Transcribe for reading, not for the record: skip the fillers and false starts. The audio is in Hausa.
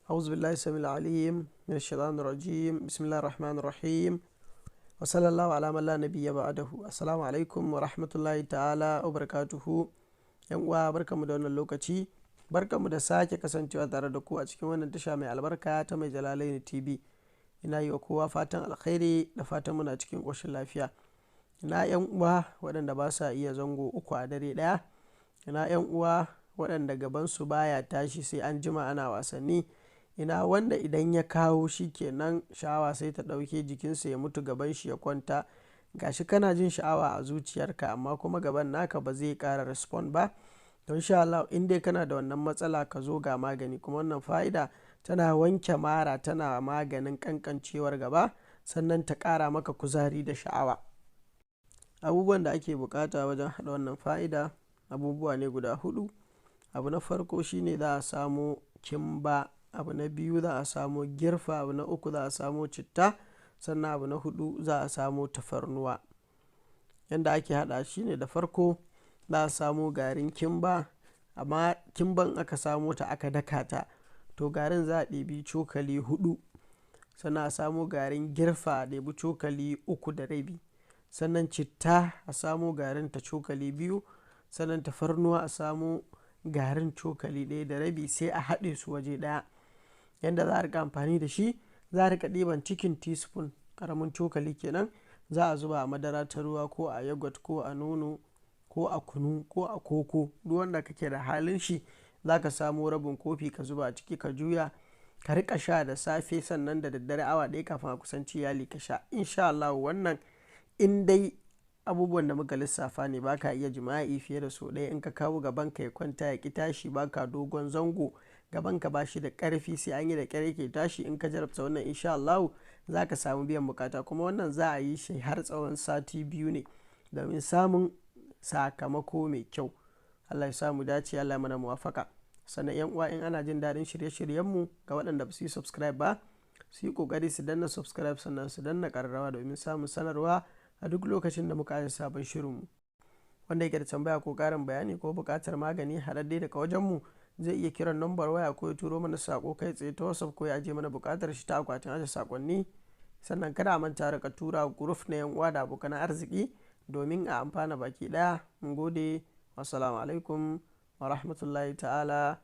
أعوذ بالله السميع العليم من الشيطان الرجيم. بسم الله الرحمن الرحيم، وصلى الله على من لا نبي بعده. Assalamu alaikum wa rahmatullahi ta'ala wa barakatuhu. Yan uwa, barkanmu da wannan lokaci, barkanmu da sake kasancewa tare da ku a cikin wannan tasha mai albarka ta Mai Jalalaini TV. Ina yi wa kowa fatan alkhairi da fatan muna cikin ƙoshin lafiya. Ina yan uwa waɗanda ba sa iya zango 3 a dare ɗaya? Ina yan uwa waɗanda gabansu baya tashi sai an jima ana wasanni? Ina wanda idan ya kawo shi kenan sha'awa sai ta ɗauke jikinsa ya mutu, gaban shi ya kwanta? Gashi kana jin sha'awa a zuciyarka, amma kuma gaban naka ba zai ƙara respond ba. To, insha Allah in dai kana da wannan matsala, ka zo ga magani. Kuma wannan fa'ida tana wanke mara, tana maganin ƙanƙancewar gaba, sannan ta ƙara maka kuzari da sha'awa. Abubuwan da ake buƙata wajen haɗa wannan fa'ida abubuwa ne guda 4. Abu na farko shine za a samo kimba, abu na biyu za a samo girfa, abu na uku za a samo citta, sannan abu na hudu za a samo tafarnuwa. Yanda ake haɗa shi ne, da farko za a samo garin kimba, amma kimban aka samo ta aka daka ta, to garin za a ɗebi cokali 4. Sannan a samo garin girfa, a ɗebi cokali 3.5, sannan citta a samo garin ta cokali 2, sannan tafarnuwa a samo garin cokali 1.5, sai a haɗe su waje ɗaya. Yanda za a riƙa amfani da shi, za a riƙa ɗiban cikin teaspoon, ƙaramin cokali kenan, za a zuba a madara ta ruwa ko a yogurt ko a nono ko a kunu ko a koko, duk wanda kake da halin shi. Za ka samo rabin kofi ka zuba a ciki, ka juya, ka riƙa sha da safe, sannan da daddare awa 1 kafin a kusanci iyali ka sha. Insha Allah wannan in dai abubuwan da muka lissafa ne, ba ka iya jima'i fiye da sau 1, in ka kawo gaban ka ya kwanta ya ƙi tashi, ba ka dogon zango, gaban ka ba shi da ƙarfi, sai an yi da ƙyar yake tashi, in ka jarabta wannan, insha Allah za ka samu biyan bukata. Kuma wannan za a yi shi har tsawon sati 2 ne domin samun sakamako mai kyau. Allah ya samu dace, Allah mana muwafaka. Sannan yan uwa, in ana jin daɗin shirye-shiryenmu, ga waɗanda ba su yi subscribe ba, su yi ƙoƙari su danna subscribe, sannan su danna ƙararrawa domin samun sanarwa a duk lokacin da muka aje sabon shirinmu. Wanda yake da tambaya ko ƙarin bayani ko buƙatar magani haɗaɗɗe daga wajenmu, zai iya kiran lambar waya ko ya turo mana saƙo kai tsaye ta WhatsApp, ko ya aje mana buƙatar shi ta akwatin aje saƙonni. Sannan kada a manta rika tura group na yan uwa da abokan arziki domin a amfana baki ɗaya. Mun gode. Wassalamu alaikum wa rahmatullahi ta'ala.